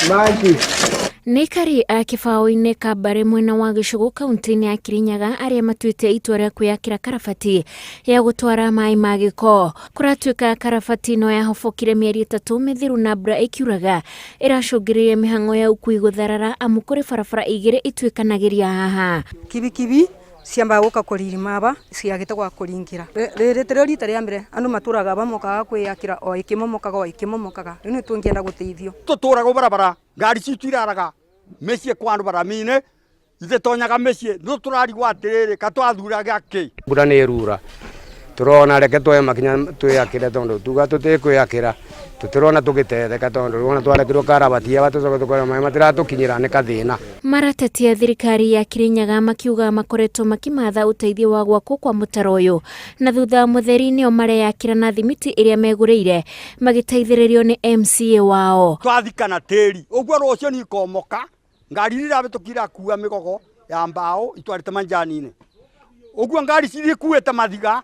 Nĩ aikari a kĩbaũ-inĩ Kabare mwena wa Gĩcũgũ kaunti-inĩ ya Kirinyaga arĩa matuĩte itua rĩa kwĩyakĩra karabati ya gũtwara maĩ ma gĩko. Kũratuĩka karabati ĩno yahobokire mĩeri 3 mĩthiru na mbura ĩkiuraga ĩracũngĩrĩria mĩhang'o ya ũkui gũtharara amu kũrĩ barabara igĩrĩ ituĩkanagĩria haha. Kibikibi ciambaga gũka kũririma aba ciagĩte gwa kũringĩra. Rĩrĩ tirĩo rita rĩa mbere andũ matũraga aba mokaga kwĩyakĩra o ĩkĩmomokaga o ĩkĩmomokaga. Rĩu nĩ tũngĩenda gũteithio. Tũtũraga barabara ngari citũ iraraga mĩciĩ kwa andũ baramine ithitonyaga mĩciĩ no tũrarigwo atĩrĩrĩ ka twathuraga kĩ. Mbura nĩ ĩrura tũrona reke tuoe makinya twĩyakĩre tondũ tuga tũtikwĩyakĩra tũtirona tũgĩtetheka tondũ ona twarekirwo karabati aba tũcoke tũkore maĩ matiratũkinyĩra nĩ kathĩna. Maratetia thirikari ya Kirinyaga makiuga makoretwo makimatha ũteithio wa gwakwo kwa mũtaro ũyũ na thutha wa mũtheri nĩo mareyakĩra na thimiti ĩrĩa megũrĩire magĩteithĩrĩrio nĩ MCA wao. Twathikana tĩri ũguo rũciũ nĩ ikomoka ngari iria irahĩtũkire irakua mĩgogo ya mbaũ itwarĩte manjani-inĩ ũguo ngari cirikuĩte mathiga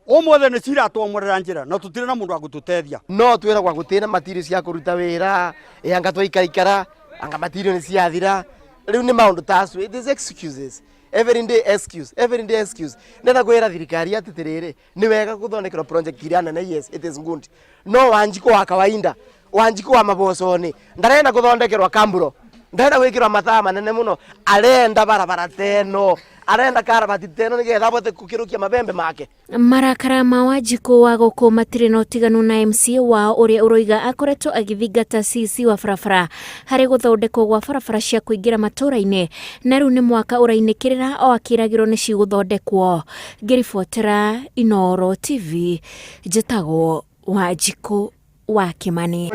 ũmũthĩ nĩ ciratwomorera njĩra na tũtirĩ na mũndũ wa gũtũteithia. No twĩragwa gũtirĩ material cia kũruta wĩra anga twaikaikara anga material nĩ ciathira rĩu nĩ maũndũ ta acio. It is excuses every day, excuse every day, excuse. Ndenda kwĩra thirikari atĩ tirĩrĩ nĩ wega gũthondekerwo project iria nene, yes, it is good, no Wanjikũ wa kawaida, Wanjikũ wa maboconi ndarenda gũthondekerwo kamburo, ndarenda gwĩkĩrwo mathaa manene mũno, arenda barabara teno, arenda karabati teno nĩgetha abote gũkĩrũkia mabembe make. Marakara ma Wanjikũ wa gũkũ matirĩ na ũtiganu na MCA wao ũrĩa ũroiga akoretwo agĩthingata CC wa barabara harĩ gũthondekwo gwa barabara cia kũingĩra matũũra-inĩ na rĩu nĩ mwaka ũrainĩkĩrĩra o akĩragĩrwo nĩ cigũthondekwo. Ngĩribotera Inooro TV njĩtagwo Wanjikũ wa Kĩmani.